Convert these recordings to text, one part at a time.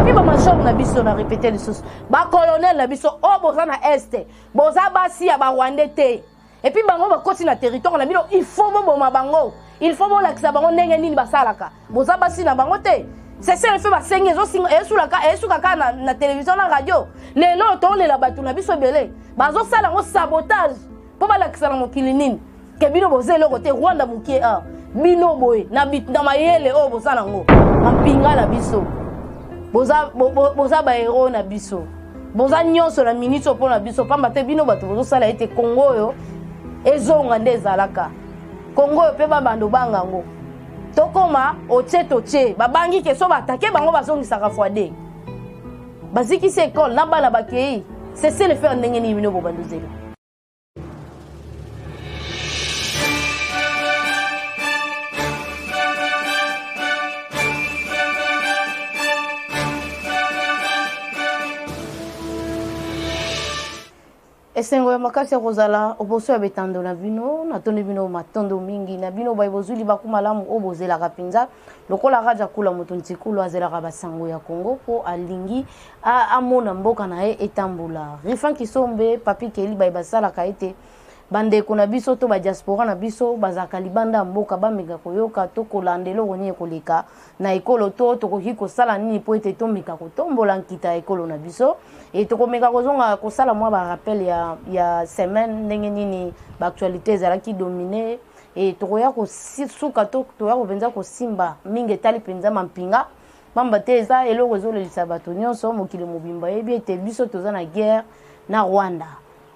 Et puis bamajor na biso, na répété lisusu, bacolonel na biso oyo boza na Est, boza basi ya Barwandais te. Et puis bango bakoti na territoire na bino, il faut boboma bango, il faut bolakisa bango ndenge nini basalaka. Boza basi na bango te. Cessez-le-feu basengi esulaka esukaka na télévision, na radio. Lelo tolela bato na biso ebele, bazosala yango sabotage mpo balakisa na mokili nini ke bino boza eloko te. Rwanda mokie a bino boye na mayele oyo boza nango. Mampinga na biso, boza bahéros na biso, boza nyonso na miniti oyo mpo na biso, pamba te bino bato bozosala ete Kongo oyo ezonga nde ezalaka. Kongo oyo mpe babanda obanga yango, tokóma otie totie, babangi ke so batake bango, bazongisaka fois deux. Bazikisi ekole na bana bakei. Cessez-le-feu ndenge nini bino bobanda ozela? Esengo ya makasi ya kozala oboso ya betando na bino. Natondi bino matondo mingi na bino baye bozwi libaku malamu oyo bozelaka mpenza lokola Raja Kula, moto ntikulu azelaka basango ya Kongo mpo alingi amona mboka na ye etambola. Rifan Kisombe, Papi Keli, baye basalaka ete bandeko na biso to badiaspora na biso bazalaka libanda ya mboka bameka koyoka to kolanda eloko nini ekoleka na ekolo, to tokoki kosala nini mpo ete tomeka kotombola nkita ya ekolo na biso. E tokomeka kozonga kosala mwa barappel ya semaine, ndenge nini baactualité ezalaki domine. E tokoya kosuka to toya kopenza kosimba mingi etali mpenza mampinga, pamba te eza eloko ezolelisa bato nyonso. Mokili mobimba yebi ete biso toza na guerre na Rwanda.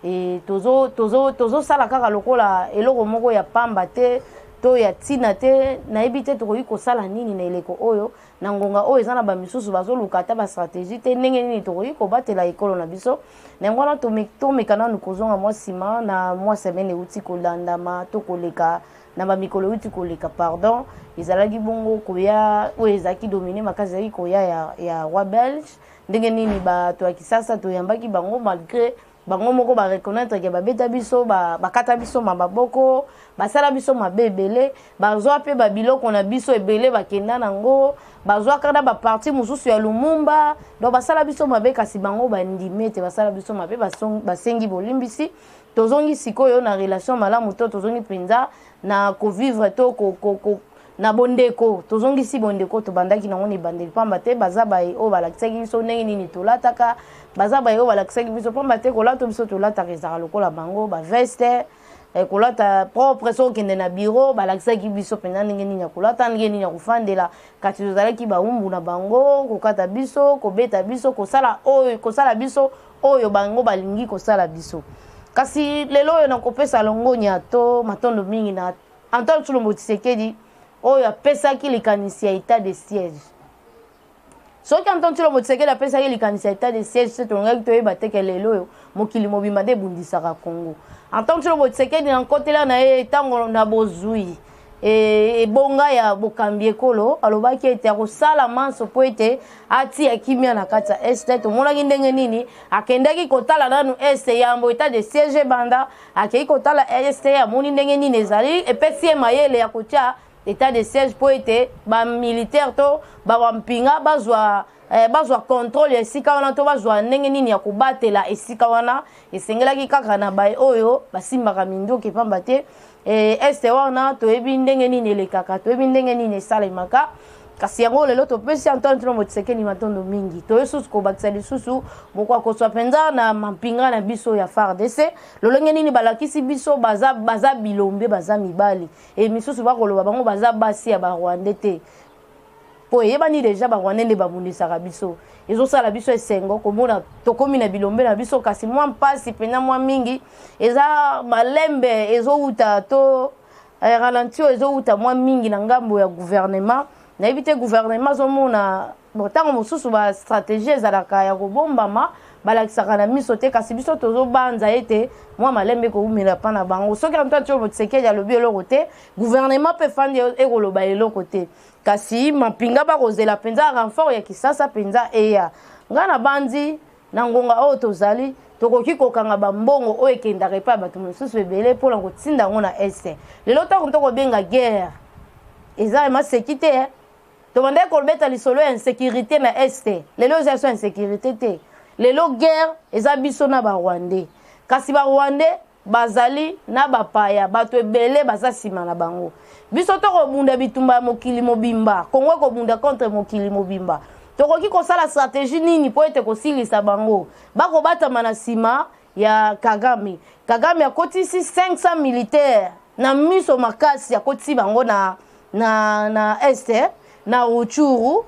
E tozosala tozo, tozo kaka lokola eloko moko ya pamba te to ya ntina te. Nayebi te tokoki kosala nini na eleko oyo, na ngonga oyo eza na bamisusu bazoluka ata bastratégie te, ndenge nini tokoki kobatela ekolo na biso. Na yango wana tomeka nanu kozonga mwa nsima na mwa semaine euti kolandama to koleka na bamikolo euti koleka, pardon. Ezalaki bongo koya oyo ezalaki domine makasi, ezalaki koya ya roi belge. Ndenge nini bato ya Kisasa toyambaki bango, malgré bango moko bareconnaître ke babeta biso, bakata biso maboko, basala biso mabe ebele, bazwa mpe babiloko na biso ebele, bakenda nango, bazwaka na baparti mosusu ya Lumumba. Donc basala biso mabe, kasi bango bandimi ete basala biso mabe, basengi bolimbisi. Tozongi sikoyo na relation malamu, to tozongi mpenza na kovivre to ko, ko, ko, na bondeko. Tozongisi bondeko tobandaki nango na ebandeli, pamba te baza baye oyo balakisaki biso ndenge nini tolataka, baza baye oyo balakisaki biso, pamba te kolata biso tolataka ezalaka lokola bango, baveste, kolata propre. Soki okende na bureau, balakisaki biso mpenza ndenge nini ya kolata, ndenge nini ya kofandela. Kasi tozalaki bawumbu na bango, kokata biso, kobeta biso, kosala oyo, kosala biso oyo bango balingi kosala biso. Kasi lelo oyo nakopesa longonya to matondo mingi na Antoine Tshilombo Tshisekedi oyo apesaki likanisi ya état de siège. Soki Antoine Tshilombo Tshisekedi apesaki likanisi ya état de siège te, tolongaki toyeba te ke lelo oyo mokili mobimba nde ebundisaka Congo. Antoine Tshilombo Tshisekedi, na nkotela na ye ntango na bozwi ebonga ya bokambi ekolo, alobaki ete akosala manso mpo ete atia kimia na kati ya Est. Tomonaki ndenge nini akendaki kotala nanu Est yambo état de siège ebanda. Akei kotala Est, amoni ndenge nini ezali, epesi ye mayele ya kotia état de siège mpo ete bamilitaire to bawampinga bazwa contrôle ya esika wana, to bazwa ndenge nini ya kobatela esika wana. Esengelaki kaka na baye oyo basimbaka minduki, pamba te Est wana toyebi ndenge nini elekaka, toyebi ndenge nini esalemaka. Kasi yango lelo topesi Antoine Tshilombo Tshisekedi matondo mingi. Toye susu kobakisa lisusu moko akoswa mpenza na mampinga na biso ya FARDC, lolenge nini balakisi biso baza bilombe, baza mibali. E misusu bakoloba bango baza basi ya Barwandais te, mpo eyebani déjà Barwandais nde babundisaka biso. Ezosala biso esengo komona tokomi na bilombe na biso. Kasi mwa mpasi mpenza mwa mingi eza malembe ezowuta to ralenti oyo ezowuta mwa mingi na ngambo ya gouvernement. Nayebi te gouvernement azomona bon, ntango mosusu bastratégie ezalaka ya kobombama, balakisaka na miso te. Kasi biso tozobanza ete mwa malembe ekoumela mpa na bango. Soki Antoine Tshilombo Tshisekedi alobi eloko te, gouvernement mpe efandi ekoloba eloko te. Kasi mapinga bakozela mpenza renfort ya Kisasa mpenza eya. Ngai na bandi na ngonga oyo tozali, tokoki kokanga bambongo oyo ekendaka epai ya bato mosusu ebele mpona kotinda yango na Est. Lelo ntango tokobenga guerre, eza maseki te. Tobandaki kobeta lisolo ya insécurité na Est. Lelo eza so insécurité te. Lelo guerre eza biso na ba Rwandais. Kasi ba Rwandais bazali na bapaya, bato ebele baza nsima na bango. Biso tokobunda bitumba ya mokili mobimba. Kongo ekobunda contre mokili mobimba. Tokoki kosala stratégie nini mpo ete kosilisa bango? Bakobatama na nsima ya Kagame. Kagame akotisi 500 militaire na miso makasi, akotisi bango na Est, na Rutshuru.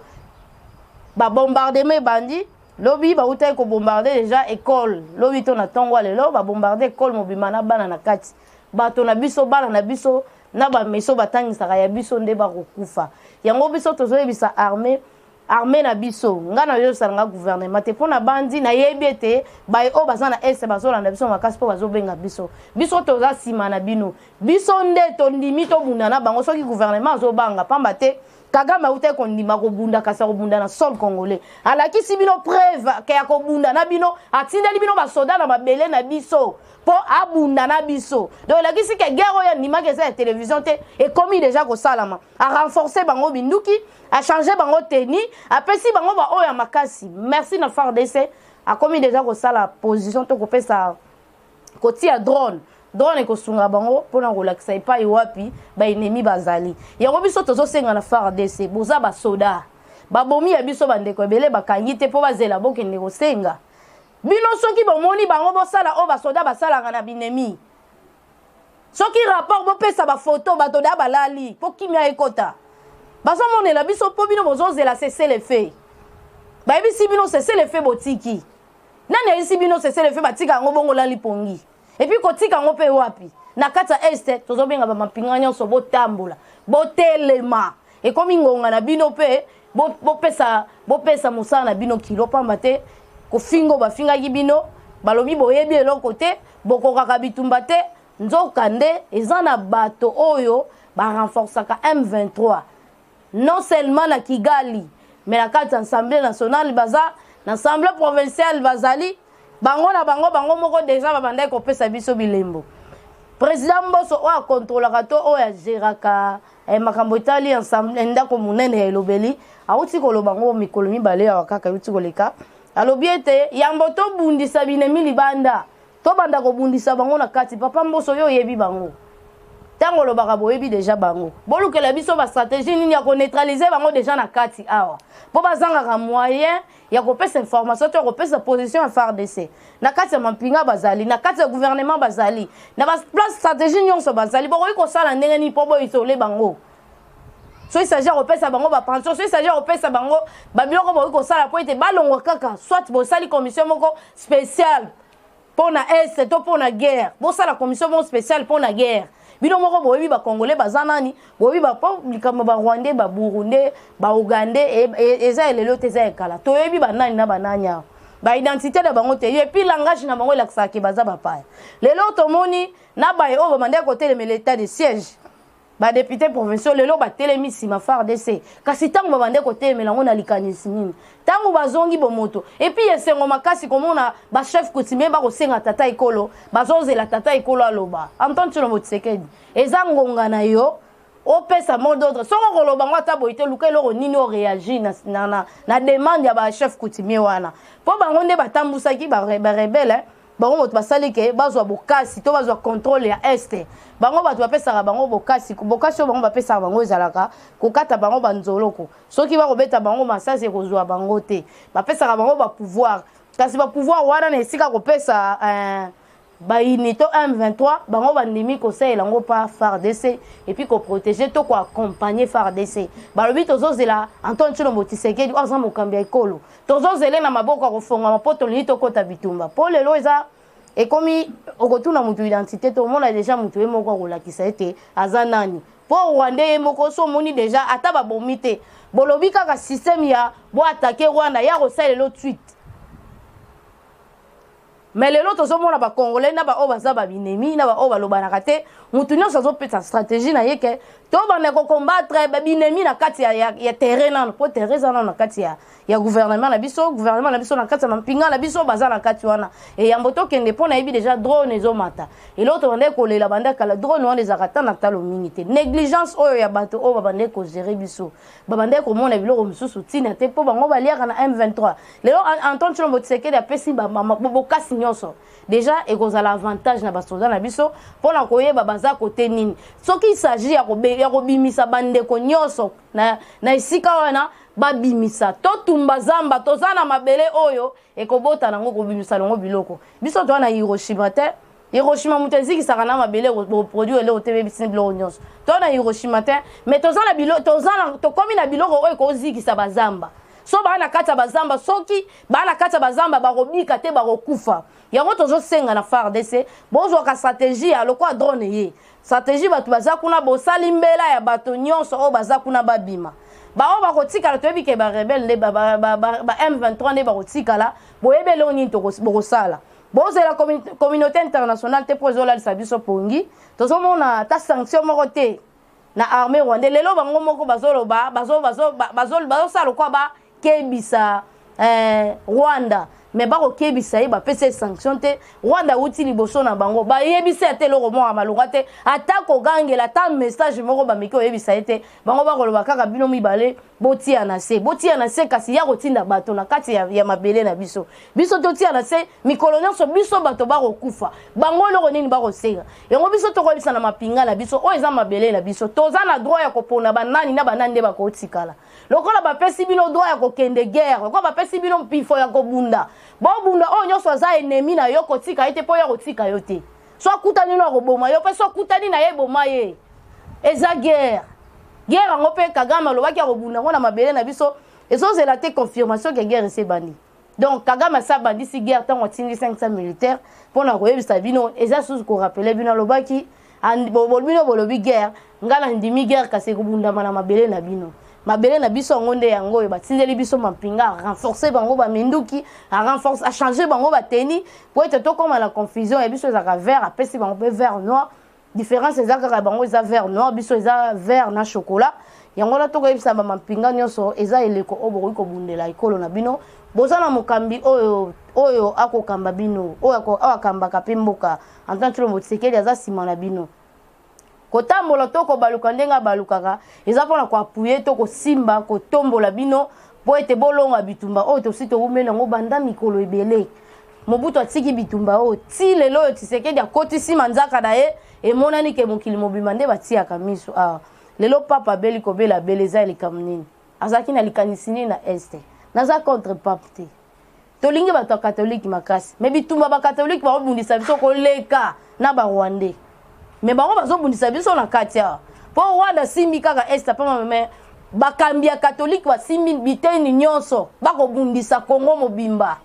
Babombardement ebandi lobi, bautaki kobombarder déjà école lobi to na ntongo ya lelo. Babombarder école mobimba na bana na kati, bato na biso, bana na biso na bameso batangisaka ya biso nde bakokufa. Yango biso tozoyebisa armée na biso. Ngai nazosala nga gouvernement te, mpo na bandi nayebi ete baye oyo baza na Est bazolanda biso makasi, mpo bazobenga biso. Biso toza nsima na bino. Biso nde tondimi tobunda na bango soki gouvernement azobanga, pamba te Kagame autaki kondima kobunda, kasi akobunda na sol congolais. Alakisi bino preuve ke ya kobunda na bino, atindeli bino basoda na mabele na biso mpo abunda na biso. Donc elakisi ke guerre oyo andimaki eza ya télévision te, ekomi déjà kosalama. Arenforcer bango binduki, achanger bango tenue, apesi bango baoyo ya makasi. Merci na FARDC. Akomi déjà kosala position to kopesa kotia drone. Drone ekosunga bango mpona kolakisa epai wapi baennemi bazali. Yango biso tozosenga na FARDC, boza basoda, babomi ya biso bandeko ebele bakangi te mpo bazela bokende kosenga bino. Soki bomoni bango, bosala oyo basoda basalaka na binemi. Soki rapport, bopesa bafoto. Bato da balali mpo kimia ekota. Bazomonela biso mpo bino bozozela cessez-le-feu. Bayebisi bino cessez-le-feu, botiki. Nani ayebisi bino cessez-le-feu? Batika yango bongo, lali pongi. Et puis kotika yango mpe wapi? Na kati ya Est. Tozobenga bamapinga nyonso, botambola, botelema. Ekomi ngonga na bino mpe bopesa mosala na bino kilo, pamba te kofinga oyo bafingaki bino, balobi boyebi eloko te, bokokaka bitumba te. Nzoka nde eza na bato oyo barenforçaka M23, non seulement na Kigali, mais na kati ya Assemblée nationale baza, na Assemblée provinciale bazali. Bango na bango, bango moko déjà babandaki kopesa biso bilembo. Président Mboso oyo akontrolaka to oyo agéraka makambo etali ensemble, ndako monene ya elobeli, awuti koloba ngo mikolo 2 awa kaka euti koleka. Alobi ete yambo tobundisa binemi libanda, tobanda kobundisa bango na kati. Papa Mboso, oyo oyebi bango, ntango olobaka boyebi déjà bango, bolukela biso bastratégie nini ya koneutraliser bango déjà na kati awa, mpo bazangaka moyen ya kopesa information to ya kopesa position ya FARDC. Na kati ya mampinga bazali, na kati ya gouvernement bazali, na baplace stratégie nyonso bazali. Bokoki kosala ndenge nini mpo boisoler bango? So il s'agit ya kopesa bango bapension, so il s'agit ya kopesa bango babiloko, bokoki kosala mpo ete balongwa kaka. Soit bosali commission moko spéciale mpo na Est to mpo na guerre, bosala commission moko spéciale mpo na guerre. Bino moko boyebi bacongolais baza nani, boyebi po likambo barwandais, baburundais, baugandais eza elelo te, eza ekala. Toyebi banani na banani awa, baidentité na bango te, et puis langage na bango elakisaka ke baza bapaya. Lelo tomoni na baye oyo babandaki kotelemela état de siège, badéputé provinciaux, lelo batelemi nsima FARDC. Kasi ntango babande kotelemela yango na likanisi nini? Ntango bazongi bomoto. Et puis esengo makasi komona bachef coutumier bakosenga tata ekolo, bazozela tata ekolo aloba. Antoine Tshilombo Tshisekedi, eza ngonga na yo opesa mot d'ordre. Soki okoloba ngo ata boye te, luka eloko nini oréagir na demande ya bachef coutumier wana, mpo bango nde batambusaki barebelles. Bango moto basali ke bazwa bokasi to bazwa contrôle ya Est. Bango bato bapesaka bango bokasi. Bokasi oyo bango bapesaka bango ezalaka kokata bango banzoloko. Soki bakobeta bango masasi, ekozwa bango te. Bapesaka bango bapouvoir, kasi bapouvoir wana, na esika kopesa bayini to M23, bango bandimi kosalela yango pa FARDC et puis koprotéger to koaccompagner FARDC. Balobi tozozela Antoine Tshilombo Tshisekedi oyo aza mokambi ya ekolo, tozozele na maboko ya kofongama mpo tolingi tokɔta bitumba. Mpo lelo eza ekomi okotuna motu identité, tomona déjà motu ye moko akolakisa ete aza nani. Mpo Rwandais ye moko so omoni déjà, ata babomi te, bolobi kaka système ya boattaquer Rwanda, ya kosalela tweet. Mais lelo tozomona bacongolais na baoyo baza babinemi na baoyo balobanaka te, motu nyonso azopesa stratégie na ye ke tobanda kocombattre babinemi na kati ya terrain nano, mpo terrain eza nano na kati ya gouvernement na biso, gouvernement na biso na kati ya mampinga na biso baza na kati wana. Eyambo tokende, mpo nayebi déjà drone ezomata. Eloko tobandaki kolela banda kala, drone wana ezalaka ta na talo mingi te. Négligence oyo ya bato oyo babandaki kogérer biso, babandaki komona biloko mosusu ntina te, mpo bango baliaka na M23. Lelo Antoine Tshilombo Tshisekedi apesi bokasi nyonso, déjà ekozala avantage na basoda na biso mpona koyeba baza kote nini. Soki s'agit ya kobimisa bandeko nyonso na esika wana, babimisa, totumba zamba. Toza na mabele oyo ekobota nango, kobimisa nango biloko. Biso toza na Hiroshima te. Hiroshima, moto ezikisaka na mabele, produit eloko te, bebisi biloko nyonso. Toza na Hiroshima te, mais toza na bilo, toza na, tokomi na biloko oyo ekozikisa bazamba. So baa na kati ya bazamba, soki baa na kati ya bazamba, bakobika te, bakokufa. Yango tozosenga na FARDC, bozwaka stratégie ya lokola drone ye stratégie. Bato baza kuna, bosali mbela ya bato nyonso oyo baza kuna babima. Baoyo bakotikala, toyebi ke barebelles nde ba M23 nde bakotikala. Boyebi eloko nini bokosala. Bozela communauté internationale te, mpo ezolalisa biso pongi. Tozomona ata sanction moko te na armée rwandais. Lelo bango moko bazoloba, bazosala lokwa bakebisa Rwanda, mais bakokebisa ye, bapesa ye sanction te. Rwanda awuti liboso na bango, bayebisi ata eloko moko ya malonga te, ata kogangela, ata message moko bameki oyebisa ye te. Bango bakoloba kaka bino mibale botia na se, botia na se. Kasi ya kotinda bato na kati ya mabele na biso, biso totia na se mikolo nyonso, biso bato bakokufa. Bango eloko nini bakosenga yango? Biso tokoyebisa na mapinga na biso, oyo eza mabele na biso, toza na droit ya kopona banani na banani nde bakotikala. Lokola bapesi bino droit ya kokende guerre, lokola bapesi bino mpifo ya kobunda, bobunda. Oyo nyonso aza ennemi na yo, kotika ye te, mpo yo akotika yo te. So akutani no, akoboma yo mpe. So akutani na ye, eboma ye. Eza guerre. Guerre yango mpe Kagame alobaki akobunda yango na mabele na biso. Ezozela te confirmation ke guerre esi ebandi. Donc Kagame asi abandisi guerre ntango atindi 500 militaire mpona koyebisa bino. Eza susu korappeler bino, alobaki: bino bolobi guerre, ngai nandimi guerre, kasi ekobundama na mabele na bino. Mabele na biso yango nde yango oyo batindeli biso mampinga, arenforce bango baminduki, arenforce, achange bango bateni, po ete tokóma na confusion. Ya biso ezalaka vert, apesi bango mpe vert noir. Différence eza kaka bango eza vert noir, biso eza vert na chocolat. Yango wana tokoyebisa bamampinga nyonso, eza eleko oyo bokoki kobundela ekolo na bino. Boza na mokambi oyo akokamba bino, oyo akambaka mpe mboka. Antoine Tshilombo Tshisekedi aza nsima na bino. Kotambola to kobaluka ndenge abalukaka eza mpona koappuyer to kosimba, kotombola bino mpo ete bolonga bitumba oyo tosi towumeli yango banda mikolo ebele. Mobutu atiki bitumba oyo ti lelo oyo Tshisekedi akotisi manzaka na ye. Emonani ke mokili mobimba nde batiaka miso awa. Lelo papa abeli, kobela abeli, eza likambo nini? Azalaki na likanisi nini na Est? Naza contre pape te, tolingi bato ya katolike makasi, mais bitumba bakatolike bakobundisa biso koleka na barwandais. Mais bango bazobundisa biso na kati awa, mpo Rwanda asimbi kaka Est pamba, mais bakambi ya katolike basimbi biteni nyonso, bakobundisa Kongo mobimba.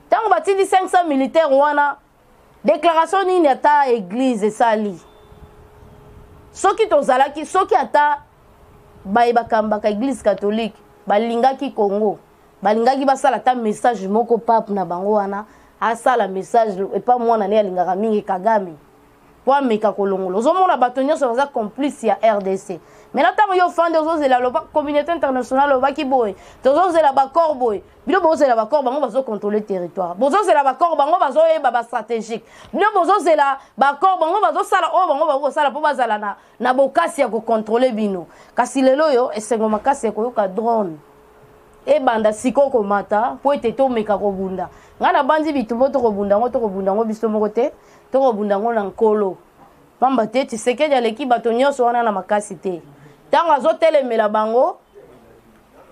Ntango batindi 500 militaire wana, déclaration nini ata église esali? Soki tozalaki, soki ata baye bakambaka église catholique balingaki Congo, balingaki basala ata message moko. Pape na bango wana asala message epa mwana ne alingaka mingi, Kagame, po ameka kolongola. Ozomona bato nyonso baza complice ya RDC. Maintenant, ntango yo ofandi, ozozela, loba communauté internationale olobaki boye, tozozela baaccord boye. Bino bozozela baaccord, bango bazocontrôle territoire. Bozozela baaccord, bango bazoyeba bastratégique. Bino bozozela baaccord, bango bazosala oyo bango bakosala mpo bazala na bokasi ya kocontrôle bino. Kasi lelo oyo esengo makasi ya koyoka drone ebanda sikoyo komata mpo ete tomeka kobunda. Ngai nabandi bitumba, tokobunda yango, tokobunda yango biso moko te, tokobunda yango na Nkolo, pamba te Tshisekedi aleki bato nyonso wana na makasi te. Ntango azotelemela bango,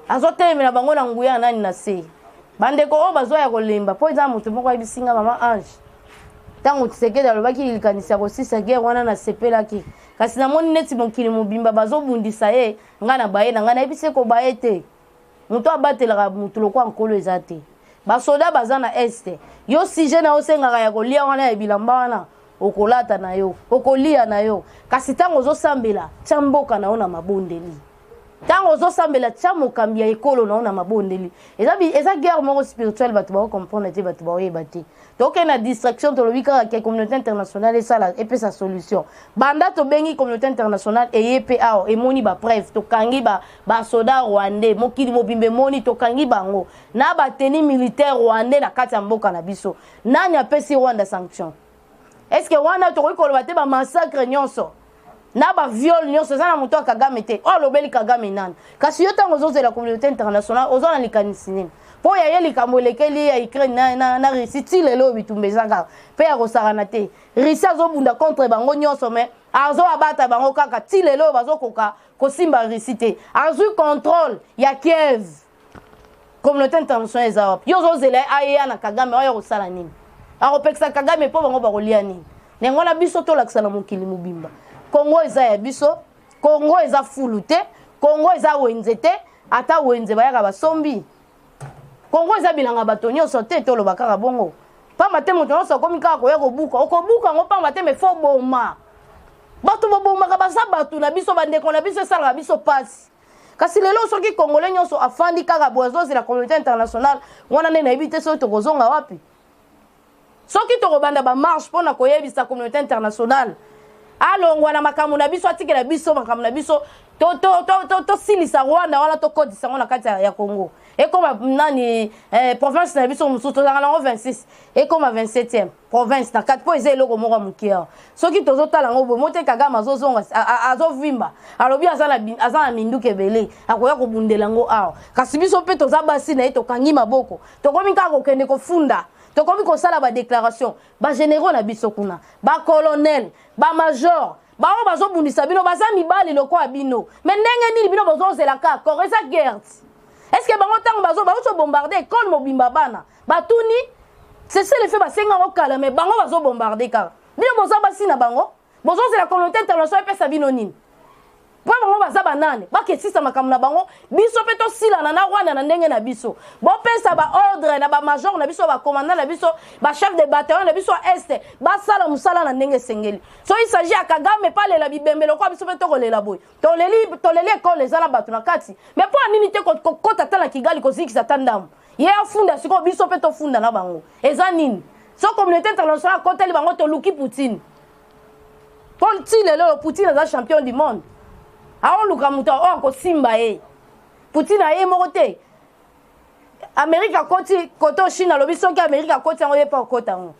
azotelemela bango na nguya nani na se. Bandeko oyo bazwa ya kolemba, mpo eza moto moko ayebisi nga: "Mama Ange, ntango Tshisekedi alobaki likanisi ya kosisa guerre wana, nasepelaki, kasi namoni neti mokili mobimba bazobundisa ye. Ngai na baye na ngai." Nayebisi kobaye te, moto abatelaka motu lokwa Nkolo eza te. Basoda baza na Est. Yo sujet na yo osengaka ya kolia wana, ya bilamba wana okolata na yo, okolia na yo, kasi ntango ozosambela, tia mboka na yo na mabondeli. Ntango ozosambela, tia mokambi ya ekolo na yo na mabondeli. Eza guerre moko spirituelle, bato baocomprendre te, bato baoyeba te. Tokende na distraction, tolobi kaka ke communauté internationale esala, epesa solution. Banda tobengi communauté internationale, eye mpe awa emoni bapreuve. Tokangi basoda rwandais, mokili mobimba emoni tokangi bango na batenue militaire rwandais na kati ya mboka na biso. Nani apesi Rwanda sanction? Est ce que wana tokoki koloba te bamassacre nyonso na baviole nyonso eza na moto ya Kagame te? Oyo alobeli Kagame nani? Kasi yo, ntango ozozela communauté internationale, oza na likanisi nini? Mpo ya ye likambo elekeli ya Ukraine na Russie, ti lelo oyo bitumba eza kaka mpe ya kosakana te. Russie azobunda contre bango nyonso, mais azoabata bango kaka. Ti lelo oyo bazokoka kosimba Russie te. Azwi contrôle ya Kiev. Communauté internationale eza wapi? Yo ozozela aya na Kagame oyo kosala nini? Akopekisa Kagame mpo bango bakolia nini? Ndenge wana biso tolakisa na mokili mobimba, Kongo eza ya biso. Kongo eza fulu te, Kongo eza wenze te. Ata wenze bayaka basombi. Kongo eza bilanga bato nyonso te. Toloba kaka bongo pamba te moto nyonso akomi kaka koya kobuka. Okobuka yango pamba te, mais faut boma bato. Bobomaka, baza bato na biso, bandeko na biso, esalaka biso mpasi. Kasi lelo soki Congolais nyonso afandi kaka boye, azozela communauté internationale wana, nde nayebi te soki tokozonga wapi. Soki tokobanda bamarche mpona koyebisa communauté internationale alongwa na makambo na biso, atikela biso makambo na biso, tosilisa Rwanda wana, tokotisa yango na kati ya Congo, ekoma nani, province na biso mosusu. Tozalaka nango 26, ekoma 27e province na kati, mpo eza eloko moko ya moke awa. Soki tozotala yango boye, mote Kagame azozonga, azovimba, alobi aza na minduki ebele, akoya kobundela yango awa. Kasi biso mpe toza basi na ye, tokangi maboko, tokomi kaka kokende kofunda, tokomi kosala badéclaration. Bagénéraux na biso kuna, bacolonel, bamajor, baoyo bazobundisa bino baza mibali lokola bino. Mais ndenge nini bino bozozela kaka accord? Eza guerre. Est ce que bango ntango bazo bauti bombarde ekole mobimba, bana batuni cessez-le-feu, basenga yango kala, mais bango bazobombarde kaka. Bino boza basi na bango, bozozela communauté internationale epesa bino nini? Mpo bango baza banani? Bakesisa makambo na bango, biso mpe tosilana na Rwanda na ndenge na biso. Bopesa baordre na bamajor na biso, bacommandant na biso, bachef de bataillon na biso ya Est, basala mosala na ndenge esengeli. So il s'agit ya Kagame mpe alela bibembe lokola biso mpe tokolela boye. Toleli, toleli, ekole eza na bato na kati. Mais mpo ya nini te kokota ata na Kigali, kozikisa ata ndambo? Ye afunda sikoyo, biso mpe tofunda na bango. Eza nini? So communauté internationale akoteli bango, toluki Poutine, mpo ti lelo oyo Poutine aza champion du monde, aoluka moto oyo akosimba ye. Poutine aye moko te. Amerike akoti koto, Chine alobi soki Amerike akoti yango, ye mpe akota yango.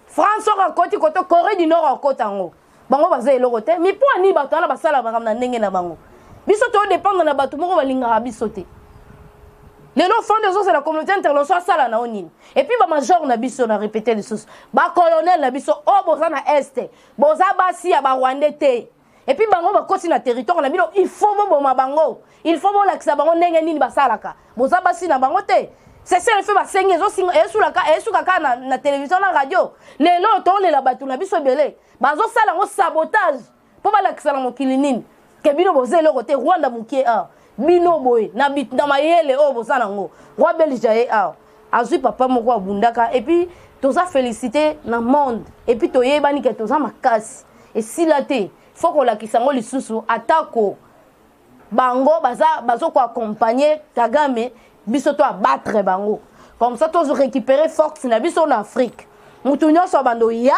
France soki akoti koto, Corée du Nord akota yango. Bango baza eloko te. Mi mpo ani bato wana basala makambo na ndenge na bango? Biso todépendre na bato moko balingaka biso te. Lelo fonde ezozela communauté internationale asala na yo nini? Et puis bamajor na biso, na répété lisusu, bacolonel na biso oyo boza na Est, boza basi ya barwandais te. Et puis bango bakoti na territoire na bino, il faut boboma bango, il faut bolakisa bango ndenge nini basalaka. Boza basi na bango te. Cessez-le-feu basengi, esuka kaka na télévision, na radio. Lelo tolela bato na biso ebele, bazosala yango sabotage mpo balakisa na mokili nini? Ke bino boza eloko te. Rwanda mokie awa, bino boye na mayele oyo boza nango. Roi belge aye awa, azwi papa moko abundaka. Et puis toza félicité na monde, et puis toyebani ke toza makasi. Esila te, faut kolakisa yango lisusu. Atako bango baza bazokoaccompagne Kagame, biso to abattre bango, comme ça tozo récupérer force na biso na Afrique. Mutu nyonso abanda oya,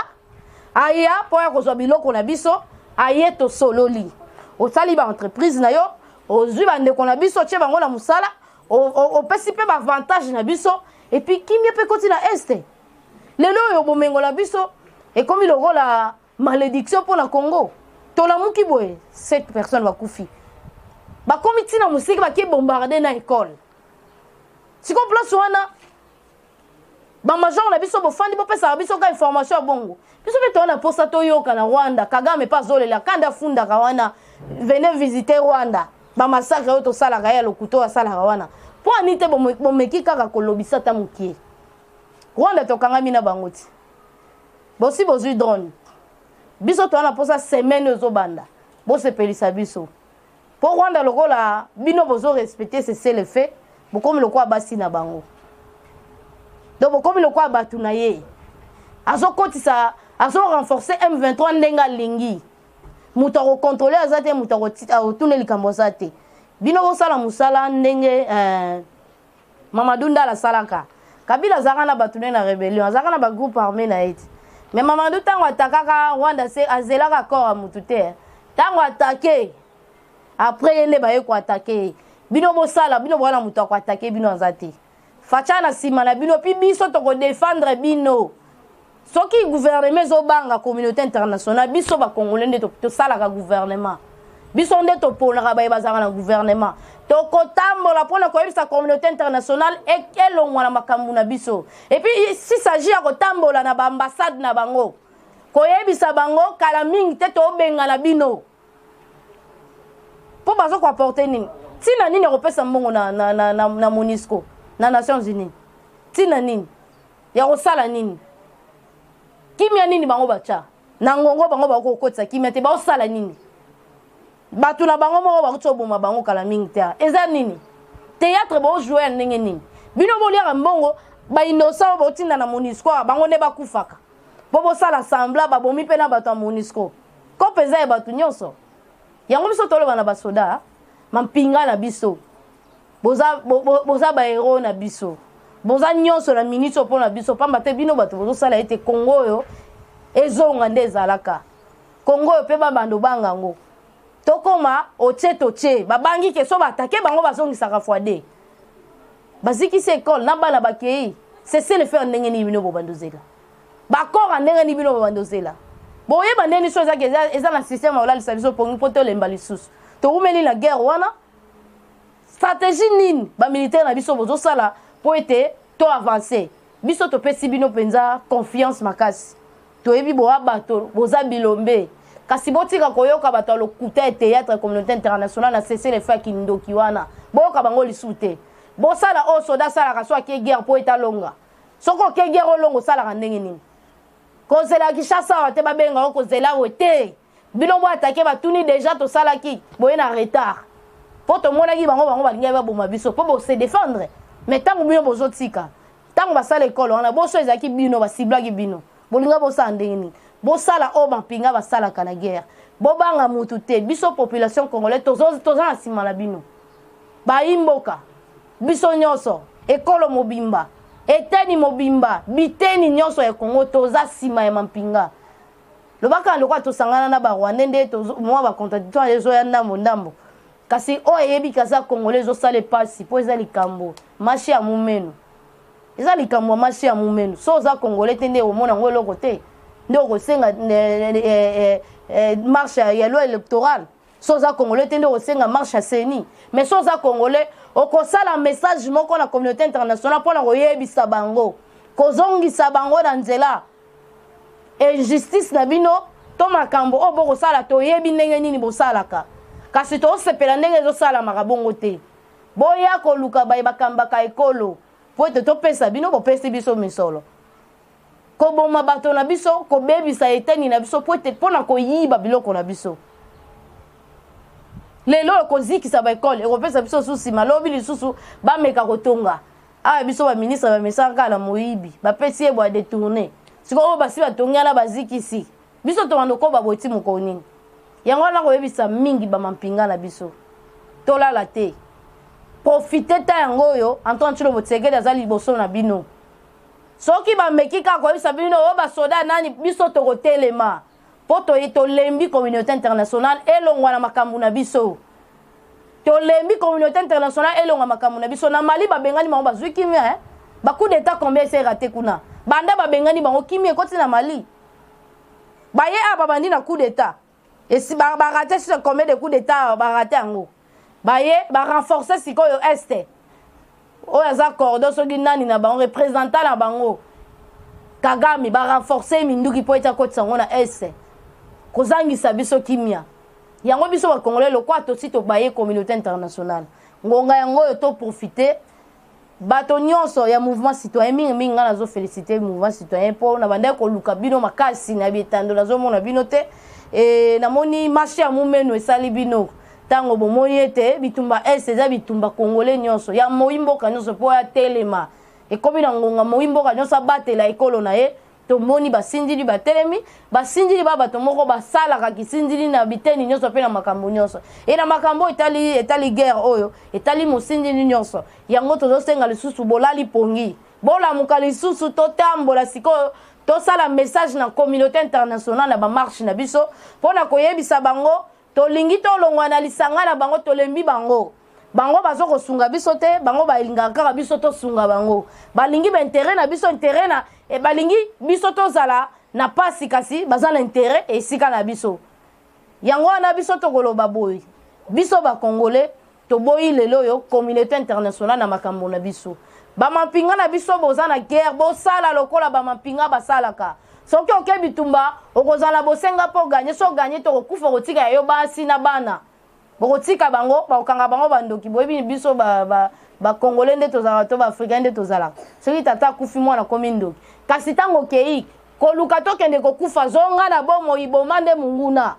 aya mpo ya kozwa biloko na biso, aye tosololi, osali baentreprise na yo, ozwi bandeko na biso, otie bango na mosala, opesi mpe baavantage na biso. Et puis kimia mpe ekoti na Est. Lelo oyo bomengo na biso ekomi lokola malédiction mpo na Congo. Tolamuki boye, sept personnes bakufi, bakomi ntina mosika, bakie bombarde na ekole. Sikoyo place wana, bamajor na biso bofandi, bopesaka biso ka information ya bongo. Biso mpe toza na mposa toyoka na Rwanda, Kagame mpe azolela kanda, afundaka wana: "Venez visiter Rwanda." Bamassacre oyo tosalaka ye ya lokuta oyo asalaka wana, mpo ani te bomeki kaka kolobisa ata mokie? Rwanda tokangami na bango ti bosi bozwi drone. Biso toza na mposa semaine oyo ezobanda, bosepelisa biso, mpo Rwanda lokola bino bozorespecte cessez-le-feu, bokomi lokola basi na bango. Donc bokomi lokola bato na ye. Azokotisa, azorenforce M23 ndenge alingi. Moto akocontrôle aza te, moto akotuna likambo aza te. Bino bosala mosala ndenge eh, Mamadou Ndala asalaka. Kabila azalaka na bato ne na rébellion, azalaka na ba groupe armé na ye ti. Mais Mamadou ntango atakaka Rwanda se azelaka accord ya mutu te. Ntango atake après ye nde baye koatake ye. Bino bosala, bino boza na moto ya koatake bino aza te. Facha na nsima na bino, mpi biso tokodefendre bino. Soki gouvernement ezobanga communauté internationale, biso ba congolais nde tosalaka gouvernement. Biso nde toponaka baye bazalaka na gouvernement. Tokotambola mpona koyebisa communauté internationale elongwa na makambo na biso. Et puis si s'agit ya kotambola na ba ambassade na bango, koyebisa bango kala mingi te tobengana bino. Mpo bazo koapporte nini? Ntina nini ya kopesa mbongo na, na, na, na, na MONUSCO, na Nations Unies? Ntina nini? Ya kosala nini? Kimia nini bango batya na ngongo? Bango bakokotisa kimia te, baosala nini? Bato na bango moko bakuti oboma bango kala mingi te. Eza nini? Théâtre bojoue ya ndenge nini? Bino boliaka mbongo, bainnocent oyo botinda na MONUSCO, bango nde bakufaka mpo bosala sembla babomi mpe na bato ya MONUSCO ko mpenza ya bato nyonso. Yango biso toloba na basoda mampinga na biso, boza, bo, bo, boza bahéros na biso, boza nyonso na miniti oyo mpo na biso, pamba te bino bato bozosala ete Kongo oyo ezonga nde ezalaka. Kongo oyo mpe babanda obanga yango, tokoma otie totie babangi ke so baatake bango bazongisaka fois de bazikisi ekole na bana bakei. Cessez le faire. Ndenge nini bino bobanda ozela bakor ya ndenge nini? Bino bobanda ozela boyeba ndenge so ezaki eza na système ya kolalisa biso pongi mpo tolemba lisusu. Towumeli na guerre wana. Stratégie nini bamilitaire na biso bozosala mpo ete to avance? Biso topesi bino mpenza confiance makasi. Toyebi boa bato boza bilombe, kasi botika koyoka bato ya lokuta ya théâtre, communauté internationale na cessez le feu ya kindoki wana. Boyoka bango lisusu te. Bosala oyo soda asalaka so ake guerre mpo ete alonga. Soki oke guerre olonga, osalaka ndenge nini? Kozela Kinshasa awa te, babenga yo kozela awa te. Bino bo atake batuni déjà tosalaki boye na retard mpo tomonaki bango, bango balingaki baboma biso mpo bose défendre. Mais ntango bino bozotika, ntango basala ekole wana, boso ezalaki bino basiblaki bino, bolinga bosala ndenge nini? Bosala oyo bampinga basalaka na guerre. Bobanga mutu te. Biso population congolais toza na nsima na bino, bayi mboka biso nyonso, ekolo mobimba, eteni mobimba, biteni nyonso ya Kongo, toza nsima ya mampinga. Lobaka lokola tosangana na Barwandais nde mwa bacontradiction ezoya ndambo ndambo, kasi oyo eyebi kaza congolais ezosala epasi mpo eza likambo mashi ya mumenu, eza likambo ya mashi ya mumenu. So oza congolais te nde omona yango eloko te, nde okosenga marche ya loi électorale. So oza congolais te nde okosenga marche ya CENI. Mais so oza congolais, okosala message moko na communauté internationale mpona koyebisa bango, kozongisa bango na nzela. Injustice na bino to makambo oyo bokosala, toyebi ndenge nini bosalaka, kasi tosepela ndenge ezosalamaka bongo te. Boya koluka baye bakambaka ekolo po ete topesa bino, bopesi biso misolo, koboma bato na biso, kobebisa eteni na biso po ete mpona koyiba biloko na biso. Lelo oyo kozikisa baekole ekopesa biso susu nsima, lobi lisusu bameka kotonga awa. Biso baministre bamesaka kaka na moyibi, bapesi ye bwa détourné. Sikoyo oyo basi batongi wana bazikisi, biso tobanda koba boye ti mokolo nini? Yango wana koyebisa mingi bamampinga na biso, tolala te. Profite ta yango oyo Antoine Tshilombo Tshisekedi aza liboso na bino. Soki bameki kaka koyebisa bino oyo basoda nani, biso tokotelema mpo tolembi communauté internationale elongwa na makambo na biso. Tolembi communauté internationale elongwa makambo na biso. Na Mali babengani bango, bazwi kimia, eh? Bacoup d'état combien ese raté kuna? Banda babengani bango, kimia ekoti na Mali. Baye awa babandi na coup d'état, esi baraté sur combien de coup d'état baraté yango. Baye barenforce sikoyo este oyo aza cordon soki nani na bango, représentant na bango Kagame, barenforce minduki mpo ete akotisa yango na este, kozangisa biso kimia. Yango biso bacongolais, lokwa tosi tobaye communauté internationale, ngonga yango oyo toprofite. Bato nyonso ya mouvement citoyen, mingimingi ngai nazofélicité mouvement citoyen mpo na bandaki koluka bino makasi na bitando, nazomona bino te. E, namoni marché ya mumenu esali bino ntango bomoni ete bitumba este eza bitumba congolais nyonso, ya moi mboka nyonso mpo ya telema. Ekomi na ngonga moi mboka nyonso abatela ekolo na ye. Tomoni basinzili batelemi, basinzili ba bato moko basalaka kisinzili na biteni nyonso mpe na makambo nyonso. E na makambo etali, etali guerre oyo, etali mosinzili nyonso. Yango tozosenga lisusu bolali pongi. Bolamuka lisusu totambola sikoyo tosala message na communauté internationale na bamarche na biso mpo na koyebisa bango tolingi tolongwa na lisanga na bango, tolembi bango. Bango bazo kosunga biso te, bango balingaka kaka biso tosunga bango. Balingi ba intérêt na biso, intérêt na e, balingi biso tozala na pasi, kasi baza na intérêt esika na biso. Yango wana biso tokoloba boye, biso ba Congolais toboyi lelo oyo communauté internationale na makambo na biso. Bamampinga na biso boza na guerre, bosala lokola bamampinga basalaka. Soki oke bitumba, okozala bosenga mpo ganye, so ganye te okokufa, okotika ya yo basi na bana. Bokotika bango, bakokanga bango bandoki. Boyebi biso ba, ba, ba Congolais nde tozalaka to ba Africain nde tozalaka. Soki tata akufi mwana akomi ndoki. Kasi ntango okei koluka tokende kokufa, zonga na bomoi, boma nde monguna.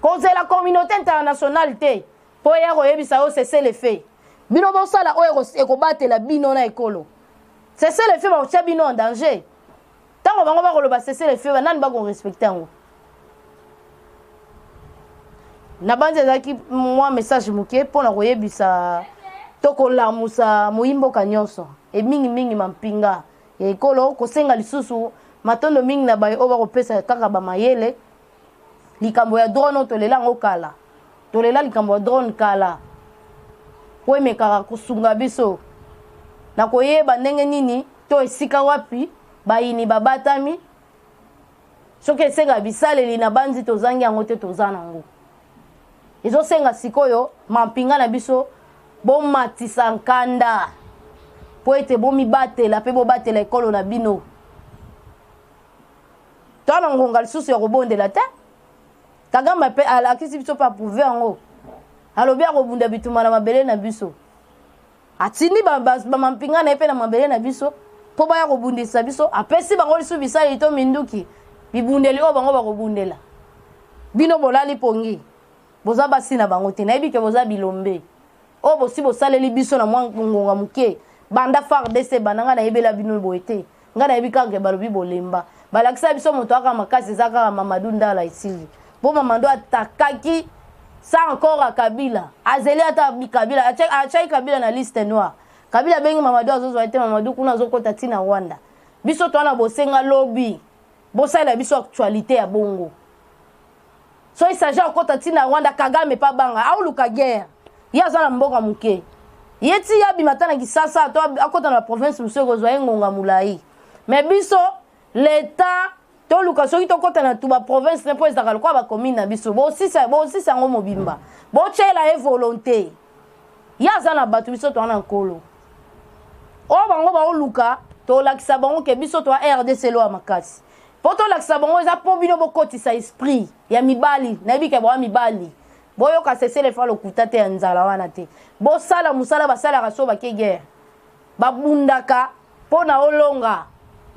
Kozela communauté internationale te mpo eya koyebisa yo cessez le feu. Bino bosala oyo ekobatela bino na ekolo. Cessez le feu bakotia bino en danger. Ntango bango bakoloba cessez le feu, banani bakorespecte yango? Nabanzi ezalaki mwa message moke mpo na koyebisa to kolamusa moyimboka nyonso, e mingimingi mampinga ya ekolo, kosenga lisusu matondo mingi na baye oyo bakopesa kaka bamayele. Likambo ya drone oyo tolela yango kala, tolela likambo ya drone kala, mpo emekaka kosunga biso na koyeba ndenge nini to esika wapi bayini babatami. Soki esenga bisaleli na banzi, tozangi yango te, toza nango. Ezosenga sikoyo mampinga na biso bomatisa nkanda mpo ete bomibatela mpe bobatela ekolo na bino. Toa na ngonga lisusu ya kobondela te. Kagame mpe alakisi biso mpe aprouve yango, alobi akobunda bitumba na mabele na biso. Atindi bamampinga na ye mpe na mabele na biso mpo baya kobundisa biso. Apesi bango lisusu bisaleli to minduki, bibundeli oyo bango bakobundela. Bino bolali pongi, boza basi na bango te. Nayebi ke boza bilombe oyo bosi bosaleli biso na mwa ngonga moke banda FARDC banda. Ngai nayebela bino boye te, ngai nayebi kaka ke balobi bolemba. Balakisa biso moto aka makasi eza kaka Mamadou Ndala. Esili mpo Mamadou atakaki sa encore a Kabila, azeli ata Kabila atiaki Kabila na liste noire. Kabila abengi Mamadou, azozwa ye te. Mamadou kuna azokɔta ntina Rwanda. Biso towana bosenga lobi bosalela biso actualité ya bongo. So il s'agit akɔta ntina Rwanda, Kagame pa banga aoluka guerre. Ye aza na mboka moke, ye ti abima ata na Kisasa to akɔta na baprovince mosusu, ekozwa ye ngonga molai. Mais biso leta toluka soki tokɔta na tu baprovince ne mpo ezalaka lokola bacommune na biso. Bosisa, bosisa yango mobimba, botyela ye volonté. Ye aza na bato, biso toza na nkolo. Oyo bango baoluka, tolakisa bango ke biso toa RDC lo ya makasi. Mpo tolakisa bango eza mpo bino bokotisa esprit ya mibali. Nayebi ke boa mibali, boyoka cessez-le-feu lokuta te ya nzala wana te. Bosala mosala basalaka so bake guerre, babundaka mpo na olonga.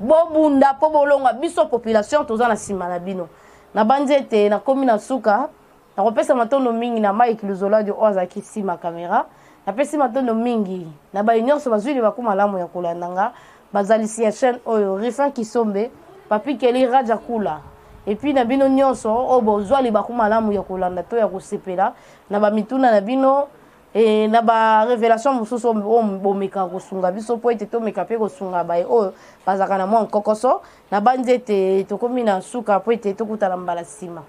Bobunda mpo bolonga. Biso population toza na nsima na bino. Nabanzi ete nakomi na suka. Nakopesa matondo mingi na Mike Luzoladi oyo azalaki nsima kamera. Napesi matondo mingi na baye nyonso bazwi libaku malamu ya kolanda nga, bazalisi ya chaîne oyo, Rifin Kisombe, Papi Keli, Raja Kula, epuis na bino nyonso oyo bozwa libaku malamu ya kolanda to ya kosepela na bamituna na bino e na barevelation mosusu oyo bomekaka kosunga biso mpo ete tomeka mpe kosunga baye oyo bazalaka na mwa nkokoso. Nabanzi ete tokomi na suka mpo ete tokutana mbala nsima.